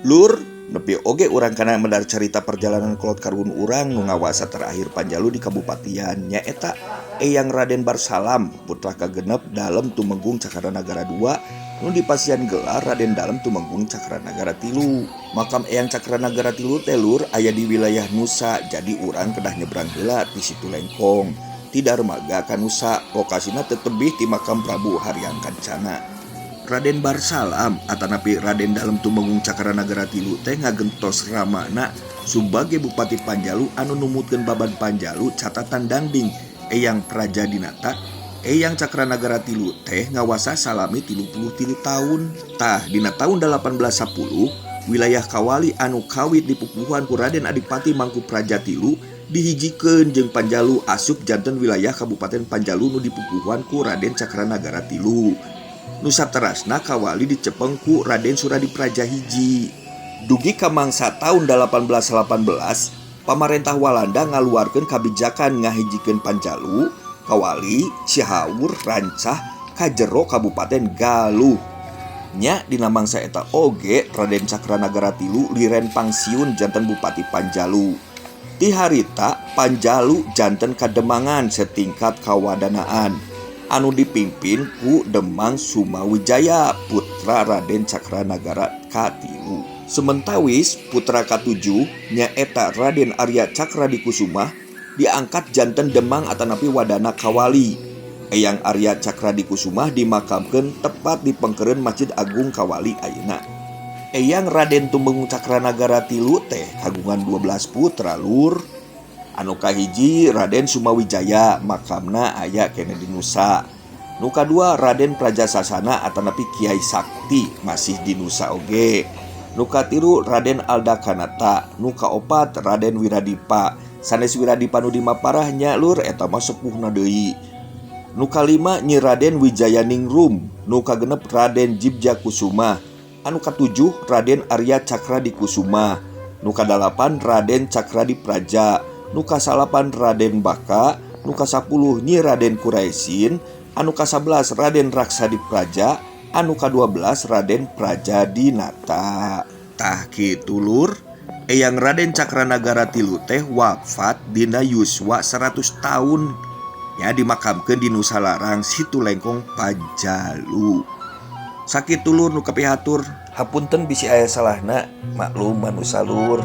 Lur, nepi oge urang kana medar carita perjalanan kolot karuhun urang nu ngawasa terakhir Panjalu di kabupatian nyaeta Eyang Raden Barsalam putra kagenep Dalem Tumenggung Cakranagara II nu dipasihan gelar Raden Dalem Tumenggung Cakranagara tilu. Makam Eyang Cakranagara tilu teh, Lur, aya di wilayah Nusa, jadi urang kedah nyebrang heula ti Situ Lengkong ti Darmaga ka Nusa, lokasina teu tebih ti makam Prabu Hariang Kancana. Raden Barsalam atanapi Raden Dalem Tumenggung Cakranagara tilu teh ngagentos ramana sebagai Bupati Panjalu anu numutkeun Babad Panjalu catatan Dangding Eyang Prajadinata. Eyang Cakranagara tilu teh ngawasa salami 33 tahun. Tah, dina tahun 1810 wilayah Kawali anu kawit dipupuhuan ku Raden Adipati Mangku Praja tilu dihijikeun jeung Panjalu asup janten wilayah Kabupaten Panjalu nu dipupuhuan ku Raden Cakranagara tilu. Nu saterasna Kawali dicepeng ku Raden Suradipraja hiji. Dugi ka mangsa tahun 1818 pamarentah Walanda ngaluarkeun kabijakan ngahijikeun Panjalu, Kawali, Cihaur, Rancah kajero Kabupaten Galuh. Nya, dina mangsa eta oge Raden Cakranagara tilu liren pangsiun janten Bupati Panjalu. Ti harita Panjalu janten kademangan setingkat kawadanaan anu dipimpin ku Demang Sumawijaya, putra Raden Cakranagara katilu. Sementawis putra katujuh, nyaeta Raden Arya Cakradikusumah, diangkat janten Demang atanapi Wadana Kawali. Eyang Arya Cakradikusumah dimakamkan tepat di pengkeren Masjid Agung Kawali ayeuna. Eyang Raden Tumenggung Cakranagara tilu teh kagungan 12 putra, Lur. Anu kahiji Raden Sumawijaya, makamna aya keneh di Nusa. Nu kadua Raden Prajasasana atanapi Kiai Sakti, masih di Nusa oge. Nu katilu Raden Alda Kanata, nu kaopat Raden Wiradipa, sanes Wiradipa nu di Maparahnya, Lur, eta mah sepuhna deui. Nu kalima Nyi Raden Wijayaningrum, nu kagenep Raden Jibja Kusuma, anu katujuh Raden Arya Cakradikusuma, nu kadalapan Raden Cakradipraja, nu kasalapan Raden Baka, nu kasapuluh Nyi Raden Kuraisin, anu ka-11 Raden Raksadipraja, anu ka-12 Raden Prajadinata. Tah kitu, Lur. Eyang Raden Cakranagara tilu teh wafat dina yuswa 100 tahun ya, dimakamkeun di Nusa Larang, Situ Lengkong, Panjalu. Sakitu, Lur, nu kapihatur. Hapunten bisi aya salahna, maklum manusa, Lur.